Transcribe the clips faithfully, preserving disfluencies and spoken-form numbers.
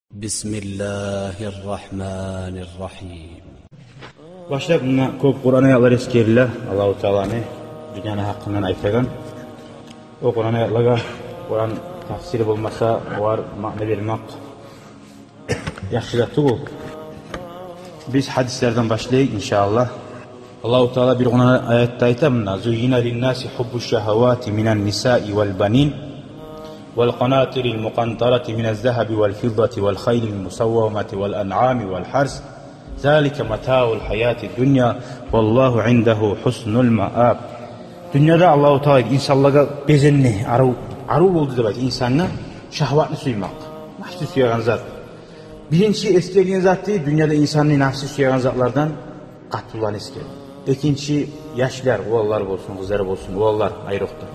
بسم الله الرحمن الرحيم. Башлап мунда кёп Къуран аятлар эсгериле, Аллагьу Тааланы дюньяны гьакъындан айтагъан. О Къуран аятлагъа Къуран тафсири болмаса, олар маъна бермек яхшы да тюгюл. Биз гьадислерден башлайыкъ, иншааллагь. Аллагьу Таала бир Къуран аятда айта мунда: زين للناس حب الشهوات من النساء والبنين والقناطير المقنطرة من الذهب والفضة والخيل المسومة والأنعام والحرث ذلك متاع الحياة الدنيا والله عنده حسن المآب. Дюньяда, Аллагьу Таала инсанлагъа безенни, арив, арив болду деп айта инсангъа шагьватны сюймек. Нафси сюеген зат. Биринчи эсгерген зат дей, дюньяда инсанны нафси сюеген затлардан къатынланы эсгерди. Экинчи яшлар, уланлар болсун, къызлар болсун, уланлар айрокъда.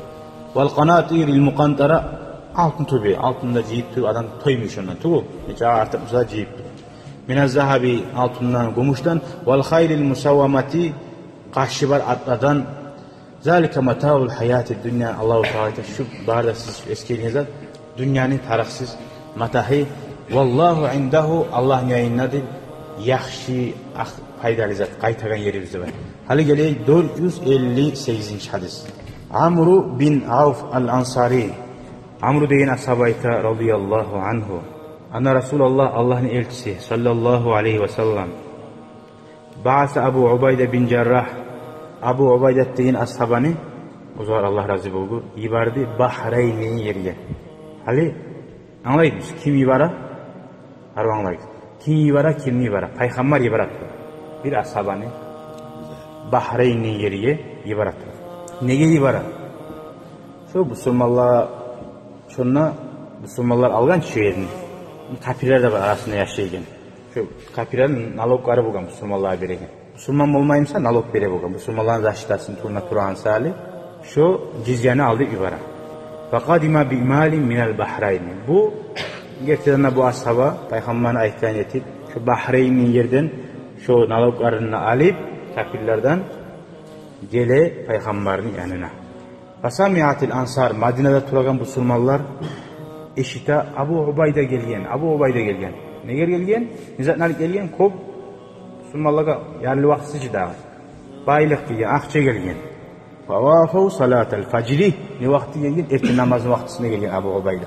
والقناطير المقنطرة, алтын тёбе, алтын да жыйып туруп, адам тоймай шондан, тюгюл. Нече артыкъ буса жыйып туруп. من الذهب, алтындан, гюмюшден, والخيل المسومة, къашы бар атлардан. ذلك متاع الحياة الدنيا, Аллагьу Таала айта, шу бары да сиз эсгерген зат дюньяны тарыкъсыз матагьы. والله عنده, Аллагьны янында деп, яхшы, ах-, пайдалы зат, къайтагъан ерибиз деп айта. Гьали гелейик дёрт юз элли сегизинчи гьадис. Амру бин Авф ал-Ансари. Амру деген асгьаба айта, رضي الله عنه, أن رسول الله, Аллагьны элчиси, صلى الله عليه وسلم, بعث أبا عبيدة بن الجراح, Абу Убайдат деген асгьабаны, оьзюне Аллагь рази болгъур, йиберди Бахрейн деген ерге. Гьали англайбыз, ким йибере? Гьали англайбыз. Ким йибере, кимни йибере? Пайхаммар йибере тура бир асгьабаны Бахрейн деген ерге, йибере тура. Неге йибере? Шо бусурманлар, шонда бусурманлар алгъан чы ерни. Капирлер де бар арасында яшайгъан. Шо капирлени налоглары болгъан бусурманлагъа береген. Бусурман болмай буса, налог бере болгъан. Бусурманланы защитасыны тюбюнде турагъан саялы, шо жизьяны алды йибере. فقدم بمال من البحرين. Бу гертиден де бу асгьаба, пайхаммарны айтгъан этип, шо Бахрейн деген ерден шо налогларын да алып, капирлерден, геле пайхаммарны янына. فسمعت الأنصار, Мадинада турагъан бусурманлар эшите: Абу Убайда гелген, Абу Убайда гелген. Неге гелген? Не затны алып гелген? Кёп бусурманлагъа ярлы вакътиси чи дагъы. Байлыкъ гелген, акъча гелген. فوافوا صلاة الفجر. Не вакъти гелген? Эртен намазны вакътисине гелген Абу Убайда.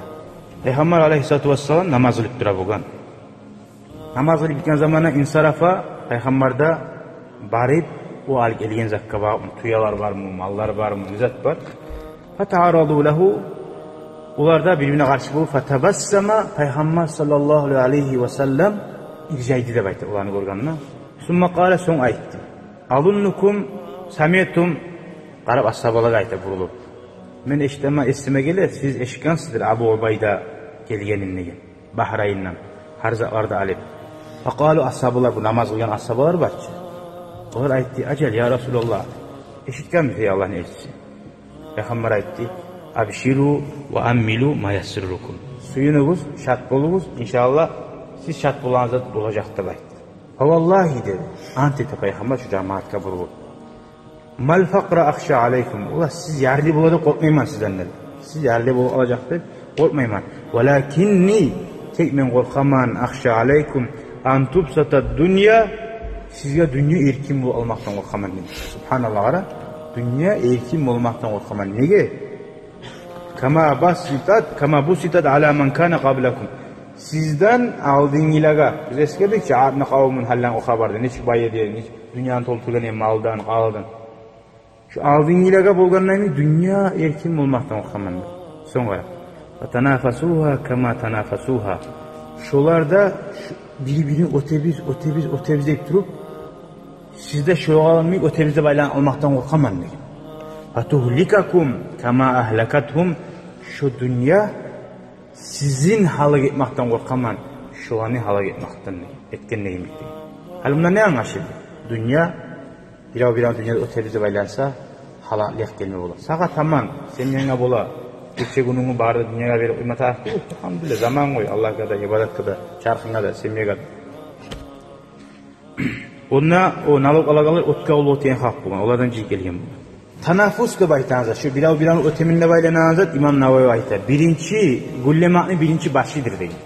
Пайхаммар алейгьиссалату вассалам намаз къылып тура болгъан. Намаз къылып битген заманда انصرف, пайхаммар да барып, о алып гелген затгъа багъып, тюелер бармы, маллар бармы, не зат бар. فتعارضوا له, олар да бир-бирине къаршы болуп, فتبسم, пайхаммар саллаллагьу алайгьи ва саллам иржайды деп айта оланы гёргенде. ثم قال, сонг айтды: أظنكم سمعتم, къарап асгьабалагъа айта бурулуп. Мен эшитемен, эсиме геле, сиз эшитгенсиздир Абу Убайда гелгенин деген. Бахрейнден гьар затлар да алып. فقالوا, асгьабалар, бу намаз къылгъан асгьабалар бар чы. Олар айтды: أجل يا رسول الله, эшитгенбиз, эй Аллагьны элчиси. Пайхаммар айтды: أبشروا وأملوا ما يسركم. Сююнюгюз, шат болугъуз, иншааллагь, сиз шат болагъан зат болажакъ деп айтды. فوالله, деди, ант эте пайхаммар шу жамиятгъа бурулуп. ما الفقر أخشى عليكم. Валлагь, сиз ярлы болар деп къоркъмайман сизден, деди. Сиз ярлы болуп къалажакъ деп къоркъмайман. ولكني, тек мен къоркъаман, أخشى عليكم أن تبسط الدنيا, сизге дюнья эркин болуп къалмакъдан къоркъаман, деди. Субгьаналлагь, къара. Дюнья эркин болмакъдан къоркъаман. Неге? كما بسطت، كما بسطت على من كان قبلكم. Сизден алдынгъылагъа. Биз эсгердик чи Адны къавумуну гьалын, о хабарда. Нечик бай эди, нечик дюньяны толтургъан эди малдан, къаладан. Шу алдынгъылагъа болгъандан дюнья эркин болмакъдан къоркъаман. Сонг къара. فتنافسوها كما تنافسوها. Шолар да шу, бири-бирин оьтебиз, оьтебиз, оьтебиз деп туруп, сиз де шолар къалмай оьтебиз деп айланып къалмакъдан къоркъаман, деген. فتهلككم كما أهلكتهم. Шу дюнья сизин гьалек этмакъдан къоркъаман, шоланы гьалек этмакъдан, этгендей йимик, деген. Гьали мундан не англашылды? Дюнья, бирев-бирев дюньяда оьтебиз деп айланса, гьалек гелме бола. Сагъа таман, семьянга бола, гече-гюнюнгню барын да дюньягъа берип къойма тарыкъ тюгюл. Альгьамдулиллагь, заман къой, Аллагьгъа да, ибадатгъа да, чархынга да, семьягъа да. Онда о налог алагъанлар оьтге уллу деген халкъ болгъан, олардан жыйып гелген болгъан. Танафус деп айтагъан зат, шу бирев-биревню оьтемен деп айланагъан зат, имам Навави айта, биринчи гюллемекни биринчи башыдыр, деген.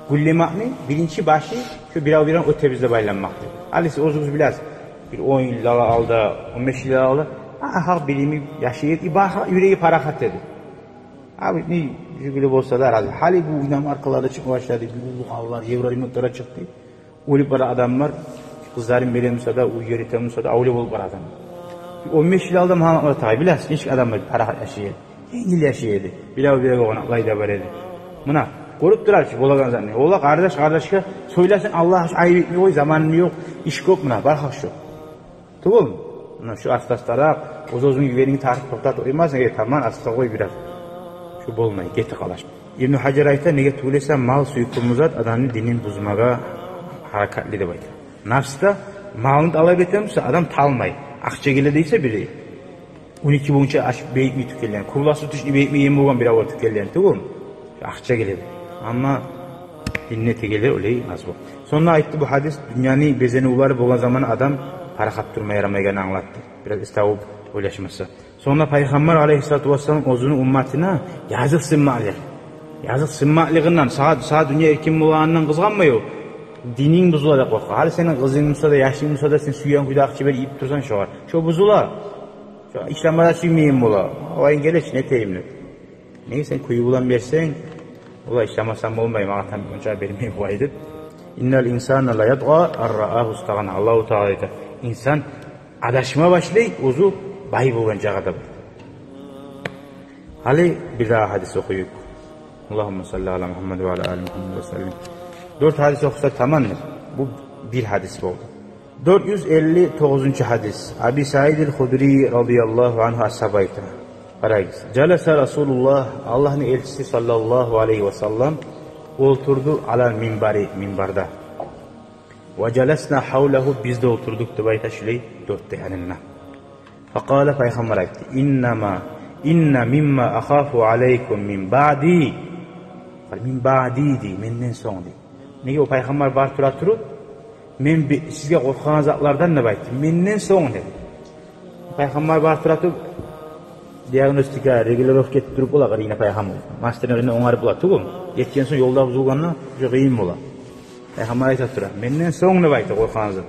Гюллемекни биринчи башы шо бирев-биревню оьтебиз деп айланмакъ. Гьали сиз оьзюгюз билесиз, бир он йыл алда, он беш йыл алда, а, халкъ билинип яшай эди, бары халкъ юреги парахат эди. Гьали не, жюгюле болса да рази. Гьали бу иномаркалар да чыкъма башлады, бу уллу халлар, евроремонтлар чыкъды. Оьлюп бара адамлар, къызларын бере буса да, уьйлер эте буса да, авлия болуп бара адам. Он беш йыл алда магьаматлар тагъай, билесиз, нечик адамлар парахат яшай эди. Енгил яшай эди. Бирев-биревге къонаклай да бара эди. Муна, гёрюп турар чы болагъан затны. Олар къардаш къардашгъа сёйлесин, Аллагь уьчюн, айып этмей къой, заманым ёкъ, иш кёп, муна, бар халкъ шо. Тюгюлмю? Муна шу аста-астаракъ, оьз-оьзюнгню юбенингни тартып токътатып къоймасанг, э, таман, аста къой бираз. Шу болмай, гетип къала. Ибну Гьажар айта, неге тюгюл эсе мал сюйкюмлю зат адамны динин бузмагъа гьаракатлы деп айта. Напс да малны талап эте буса, адам талмай. Акъча геле десе бири. Он эки бунча аш бейитмей тюкенлени, курла сют ични бейитмей ем болгъан бир авар тюкенлени, тюгюлмю? Акъча геле. Амма динге тиеген олай аз бу. Сонг да айтды, бу гьадис дюньяны безенивлери болгъан заман адам парахат турма ярамайгъанны англатды. Бираз эс тавуп ойлашмаса. Сонг да Пайхаммар алайгьиссалату вассалам оьзюню умматына языкъсынмакълыгъы, языкъсынмакълыгъындан, сагъа, сагъа дюнья эркин болагъандан къызгъанмай о, дининг бузула деп къоркъа. Гьали сени къызынг буса да, яшынг буса да, сен сюйген кюйде акъча берип ийип турсанг шогъар, шо бузула. Шо ишлеме де сюймейген бола. Авайын геле чи, не этейим деп. Неге, сен кюйю булан берсенг, олай ишлемесем болмай, магъа там онча бермей къой деп. Иннал инсана ла ятгъа ан раагьу стагъна. Аллагьу Таала айта, инсан адашма башлай, оьзю бай болгъан чакъы деп. Гьали бир дагъы гьадис охуюкъ. Аллагьумма салли ала Мугьаммад ва ала али Мугьаммад ва саллим. Дёрт гьадис охуса тамам. Бу бир гьадис болду. Дёрт юз элли тогъузунчу гьадис. Аби Саид аль-Худри радияллагьу ангьу асгьаб айта. Къарагъыз. Жаласа Расулуллагь, Аллагьны элчиси саллаллагьу алайгьи ва саллам олтурду, алал минбари, минбарда. Ва жаласна гьавлагьу, биз де олтурдукъ деп айта шулай дёрт де янында. Факъала, Пайхаммар айтды: «Иннама, инна мимма ахафу алайкум мин баъди». Мин баъди дей, менден сонг дей. Неге о Пайхаммар бар тура туруп, мен би-, сизге къоркъагъан затлардан деп айтды, менден сонг деп. Пайхаммар бар тура туруп, диагностика, регулировка этип туруп бола, къырыйына Пайхаммар. Мастерни къырыйына онгарып бола, тюгюлмю? Етген сонг ёлда бузулгъанда, уже къыйын бола. Пайхаммар айта тура, менден сонг деп айта къоркъагъан зат.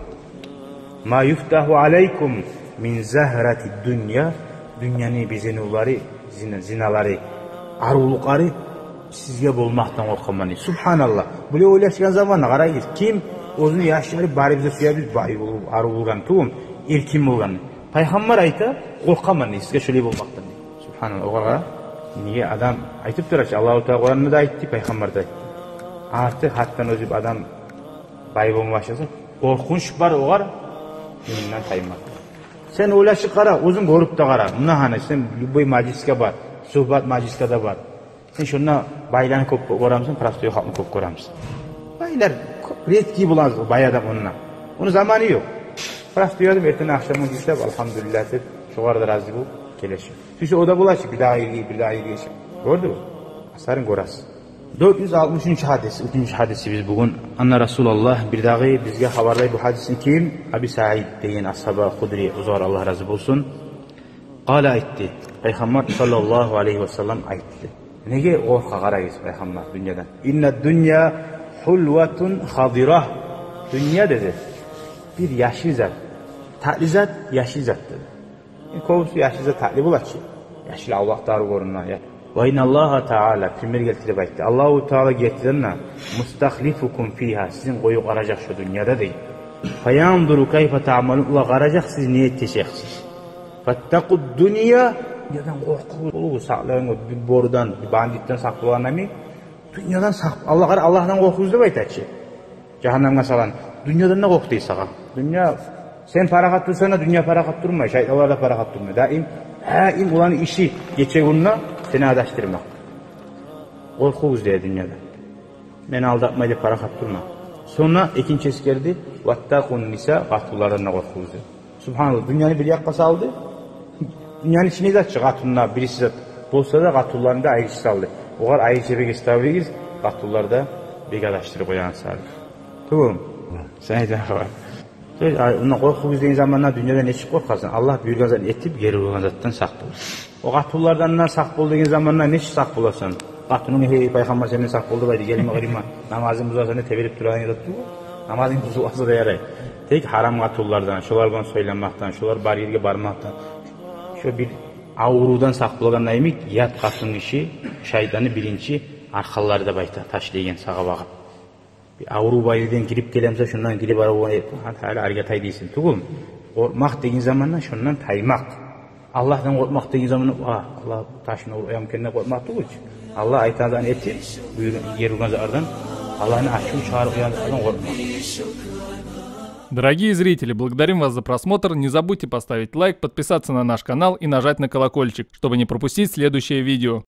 Ма юфтагьу алайкум мин загьрати дунья, дюньяны безенивлери, зина-, зиналары, арувлукълары сизге болмакъдан къоркъаман дей. Субгьаналлагь. Булай ойлашгъан заманда къарагъыз, ким оьзюню яшлары, бары биз де сюебиз бай болуп, арив болгъан, тюгюлмю, эркин болгъан. Пайхаммар айта, къоркъаман дей сизге шолай болмакъдан дей. Субгьаналлагь, огъар къара. Неге, адам айтып тура чы, Аллагьу Таала Къуранда да айтды, Пайхаммар да айтды. Артыкъ гьаттан озуп адам бай болма башласа, къоркъунч бар огъар дининдан таймакъ. Сен ойлашып къара, оьзюнг гёрюп де къара. Муна гьана, сен любой мажлисге бар, сугьбат мажлисге де бар. Сен шонда байланы кёп гёремисен, простой халкъны кёп гёремисен? Байлар кёп, редкий бола бай адам онда. Ону заманы ёкъ. Простой адам эртен-ахшам гелип, алгьамдулиллагь деп, шогъар да рази болуп геле чи. Сюйсе о да бола чы, бир дагъы йылгъа, бир дагъы йылгъа. Гёрдюнгмю? Асарын гёресиз. Дёрт юз алтмышынчы гьадис, уьчюнчю гьадисибиз бугюн. Анна Расулаллагь, бир дагъы бизге хабарлай бу гьадисни ким? Аби Саид деген асгьаба Худри, огъар Аллагь рази болсун. Къала, айтды, Пайхаммар саллаллагьу алайгьи ва саллам айтды. Неге къоркъа, къарагъыз, Пайхаммар дюньядан? Инна дунья гьулватун хадира. Дюнья, деди, бир яшыл зат, татли зат, яшыл зат, деди. Э, кёбюсю яшыл зат татли бола чы. Яшыл авлакъ, дарив гёрюне. Ва инналлагьа таала, пример гелтирип айтды. Аллагьу Таала гертиден де мустахлифукум фигьа, сизин къоюп къаражакъ шо дюньяда дей. Фаянзуру кайфа таъмалун, о къаражакъ сиз не этежексиз. Фаттакъу дунья, дюньядан къоркъугъуз, сакълангъыз бир борудан, бир бандитден сакъ болгъанда йимик. Дюньядан сакъ, Аллагь, Аллагьдан къоркъугъуз деп айта чы. Жагьаннемге салгъан. Дюньядан да къоркъ дей сагъа. Дюнья, сен парахат турсанг да, дюнья парахат турмай, шайтанлар да парахат турмай. Даим, даим оланы иши гече-гюнде сени адашдырмакъ. Къоркъугъуз дей дюньядан. Мени алдатмай деп парахат турма. Сонг да экинчи эсгерди: «Ваттакъун ниса», къатынлардан да къоркъугъуз дей. Субгьаналлагь, дюньяны бир якъгъа салды. Дюньяны ичинде зат чы, къатынлар, бириси зат болса да, къатынларын да айрыча салды. Огъар айрыча бек эс тавуп йиберигиз, къатынлар да бек адашдырып къоягъан саялы. Тюгюлмю? Сен айтагъан хабар. Сиз, ай, ондан къоркъугъуз деген заманда дюньядан нечик къоркъасан? Аллагь буюргъан затны этип, гери ургъан затдан сакъ бол. О къатынлардан да сакъ бол деген заманда нечик сакъ боласан? Къатынынг: «Гьей, Пайхаммар сенден сакъ бол», — деп айта, «гелме къырыйыма». Намазынг бузулса, сен де теберип турагъан ерде тур. Намазынг бузулмаса да ярай. Тек гьарам къатынлардан, шолар булан сёйлемекден, шолар бар ерге бармакъдан. Шо бир аврувдан сакъ болгъанда йимик, ят къатынгиши шайтанны биринчи аркъанлары деп айта, ташлайгъан сагъа багъып. Бир аврув бар ерден гирип гелемсе, шондан гирип аврув бар ерден, гьали арыгъа тай дейсен. Тюгюлмю? Къоркъмакъ деген заманда шондан таймакъ. Аллагьдан къоркъмакъ деген заманда, а, Аллагь ташны уруп къоярмы экен деп къоркъмакъ тюгюл чю. Аллагь айтагъан затны этип, буюргъан, буюргъан затлардан, Аллагьны ачувун чыгъарып къоягъан затлардан къоркъмакъ. Дорогие зрители, благодарим вас за просмотр. Не забудьте поставить лайк, подписаться на наш канал и нажать на колокольчик, чтобы не пропустить следующее видео.